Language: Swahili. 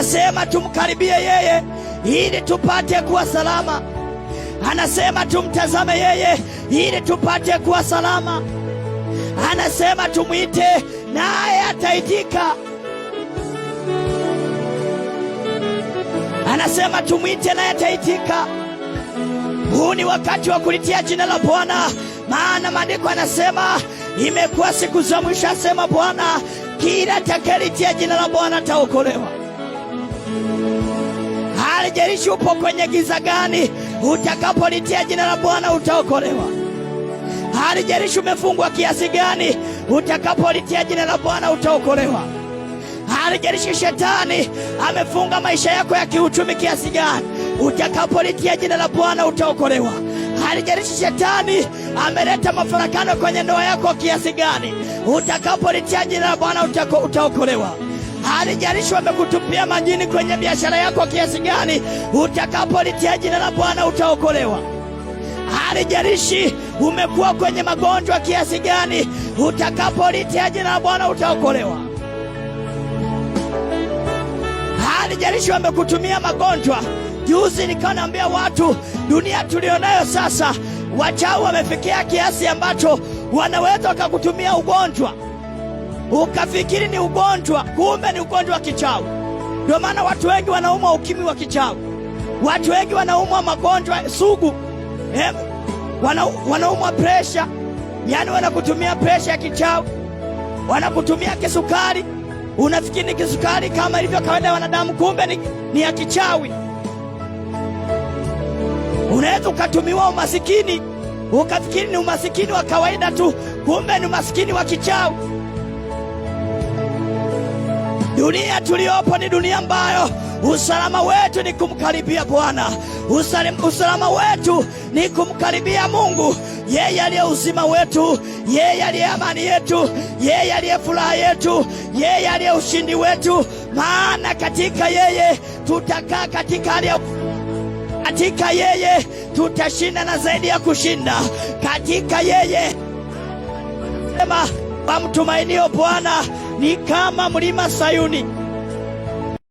Anasema tumkaribie yeye ili tupate kuwa salama. Anasema tumtazame yeye ili tupate kuwa salama. Anasema tumwite naye ataitika. Anasema tumwite naye ataitika. Huu ni wakati wa kulitia jina la Bwana, maana maandiko anasema imekuwa siku za mwisho, asema Bwana, kila atakayelitia jina la Bwana ataokolewa. Haijalishi upo kwenye giza gani, utakapolitia jina la Bwana utaokolewa. Haijalishi umefungwa kiasi gani, utakapolitia jina la Bwana utaokolewa. Haijalishi shetani amefunga maisha yako ya kiuchumi kiasi gani, utakapolitia jina la Bwana utaokolewa. Haijalishi shetani ameleta mafarakano kwenye ndoa yako kiasi gani, utakapolitia jina la Bwana utaokolewa. Haijalishi wamekutupia majini kwenye biashara yako kiasi gani, utakapolitia jina la Bwana utaokolewa. Haijalishi umekuwa kwenye magonjwa kiasi gani, utakapolitia jina la Bwana utaokolewa. Haijalishi wamekutumia magonjwa. Juzi nikawa naambia watu, dunia tulionayo sasa, wachawi wamefikia kiasi ambacho wanaweza wakakutumia ugonjwa ukafikiri ni ugonjwa, kumbe ni ugonjwa wa kichawi. Ndio maana watu wengi wanaumwa ukimwi wa kichawi, watu wengi wanaumwa magonjwa sugu, wanaumwa presha, yaani wanakutumia presha ya kichawi, wanakutumia kisukari, unafikiri ni kisukari kama ilivyo kawaida ya wanadamu, kumbe ni ya kichawi. Unaweza ukatumiwa umasikini ukafikiri ni umasikini wa kawaida tu, kumbe ni umasikini wa kichawi. Dunia tuliyopo ni dunia ambayo usalama wetu ni kumkaribia Bwana. Usalama wetu ni kumkaribia Mungu, yeye aliye uzima wetu, yeye aliye amani yetu, yeye aliye furaha yetu, yeye aliye ushindi wetu. Maana katika yeye tutakaa katika hali ya katika yeye tutashinda na zaidi ya kushinda. Katika yeye sema, wamtumainio Bwana ni kama mlima Sayuni.